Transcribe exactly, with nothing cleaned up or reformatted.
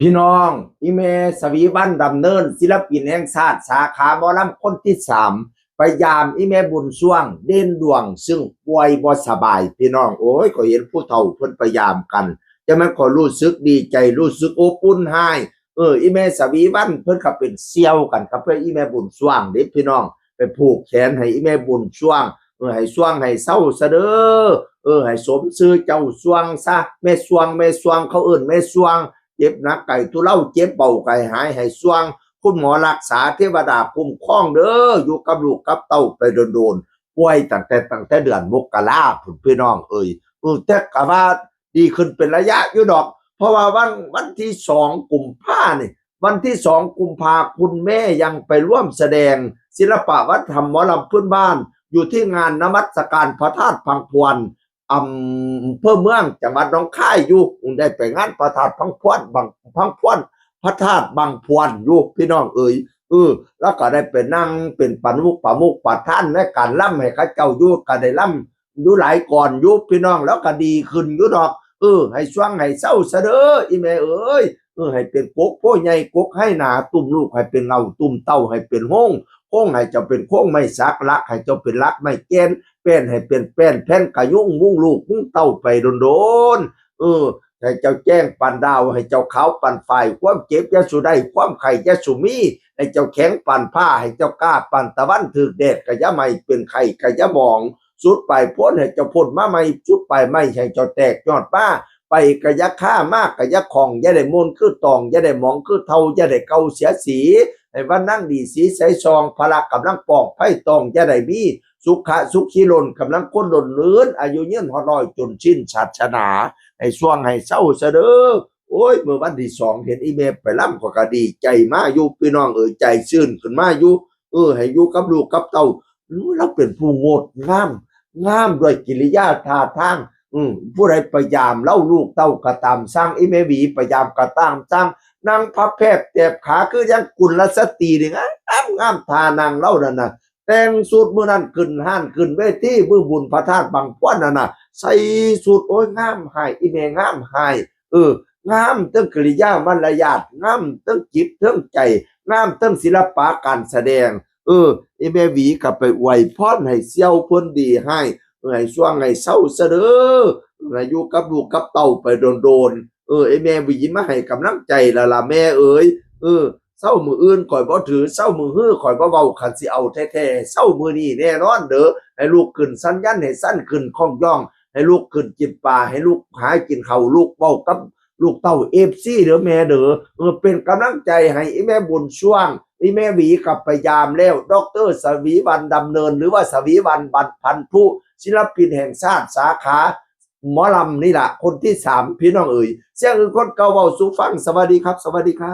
พี่น้อง อีแม่สวีวรรณ ดำเนิน ศิลปินแห่งชาติ สาขาหมอลำคนที่สาม ไปยามอีแม่บุญช่วง เด่นดวง ซึ่งป่วยบ่สบาย พี่น้อง โอ้ย ก็เห็นผู้เฒ่าเพิ่นไปยามกัน จั่งแม่นก็รู้สึกดีใจ รู้สึกอบอุ่นหาย เออ อีแม่สวีวรรณ เพิ่นก็เป็นเสี่ยวกันกับเพิ่น อีแม่บุญช่วงเด้พี่น้อง ไปผูกแขนให้อีแม่บุญช่วง เออ ให้ช่วงให้เซาซะเด้อ เออ ให้สมชื่อเจ้าช่วงซะ แม่ช่วง แม่ช่วง เขาเอิ้นแม่ช่วง เจ็บหนักไข้ทุเลา เจ็บเบาไข้หาย ให้ช่วง คุณหมอรักษา เทวดาคุ้มครองเด้อ อยู่กับลูกกับเต้าไปโดนๆ ป่วยตั้งแต่ ตั้งแต่เดือนมกราพุ้น พี่น้องเอ้ย เออ แต่ก็ว่าดีขึ้นเป็นระยะอยู่ดอก เพราะว่าวัน วันที่สองกุมภานี่ วันที่สองกุมภา คุณแม่ยังไปร่วมแสดงศิลปะวัฒนธรรมหมอลำพื้นบ้าน อยู่ที่งานนมัสการพระธาตุพังพวน อำเภอเมือง จังหวัดหนองคายอยู่ ได้ไปงานพระธาตุพังพวน บาง พังพวน พระธาตุบางพวนอยู่ พี่น้องเอ้ย เออ แล้วก็ได้ไปนั่งเป็นประมุข ประมุขประธานในการรำให้เขาเจ้าอยู่ ก็ได้รำอยู่หลายกลอนอยู่ พี่น้อง แล้วก็ดีขึ้นอยู่ดอก เออ ให้ช่วงให้เซาซะเด้อ อีแม่เอ้ย เออ ให้เป็นกกโพใหญ่กกไฮหนา ตุ้มลูกให้เป็นเงา ตุ้มเต้าให้เป็นโฮง โฮงให้เจ้าเป็นโฮงไม้สัก หลักให้เจ้าเป็นหลักไม้แก่น แป้นให้เป็นแป้นแผ่นกะยุง มุงลูกมุงเต้าไปโดนๆ เออ ให้เจ้าแจ้งปานดาว ให้เจ้าขาวปานฝ้าย ความเจ็บอย่าสู่ได้ ความไข้อย่าสู่มี ให้เจ้าแข็งปานผ้า ให้เจ้ากล้าปานตะวัน ถืกแดดกะอย่าไหม้ เป็นไข้กะอย่าหมอง สุดปลายพ้นให้เจ้าพ้นมาใหม่ สุดปลายไม้ให้เจ้าแตกยอดมา ไปกะอย่าคา มากะอย่าข้อง อย่าได้มนคือตอง อย่าได้หมองคือเฒ่า อย่าได้เก่าเสียสี ให้วันนั่งดีสีใสส่อง พละกำลังปอกไผ่ตอง อย่าได้มีสุขะสุขีล้น กำลังคนล้นเลือน อายุยืนฮอดร้อยจนสิ้นศาสนา ให้ช่วงให้เซาซะเด้อ โอ้ย มื้อวันที่สองเห็นอีแม่ไปรำ ข้อยก็ดีใจมาอยู่ พี่น้องเอ้ย ใจชื้นขึ้นมาอยู่ เออ ให้อยู่กับลูกกับเต้า อู้ ลาวเป็นผู้งดงาม งามด้วยกิริยาท่าทาง อืม ผู้ใดไปยามลาว ลูกเต้าก็ตามสั่ง อีแม่หวีไปยามก็ตามสั่ง นั่งพับแพบแตบขาคือยังกุลสตรีนี่ งาม งามท่านั่งลาวนั่นน่ะ แต่งชุดมื้อนั้นขึ้นฮ้านขึ้นเวที มื้อบุญพระธาตุบางพวนนั่นน่ะ ใส่ชุด โอ้ย งามหาย อีแม่งามหาย เออ งามเทิงกิริยามารยาท งามเทิงจิตเทิงใจ งามเทิงศิลปะการแสดง เออ อีแม่หวีก็ไปอวยพรให้เสี่ยวเพิ่นดีให้ เออ ให้ช่วงให้เซาซะเด้อ ให้อยู่กับลูกกับเต้าไปโดนๆ เออ อีแม่หวีมาให้กำลังใจและล่ะแม่เอ๋ย เออ เซามื้ออื่นข้อยบ่ถือ เซามื้อฮือข้อยบ่เว้า คันสิเอาแท้ๆ เซามื้อนี้แน่นอนเด้อ ให้ลูกขึ้นสัญญัน ให้สั้นขึ้นคล้องย่อง ให้ลูกขึ้นกินปลา ให้ลูกหากินข้าว ลูกเว้ากับลูกเต้า เอฟซี เด้อแม่เด้อ เออ เป็นกำลังใจให้อีแม่บุญช่วง อีแม่หวีกลับไปยามแล้ว ดอกเตอร์สวีวรรณดำเนิน หรือว่าสวีวรรณ บรรพันธุ ศิลปินแห่งชาติ สาขาหมอลำนี่ล่ะ คนที่สาม พี่น้องเอ๋ย เสียงอื่นคนเก่าเว้าสู่ฟัง สวัสดีครับ สวัสดีครับ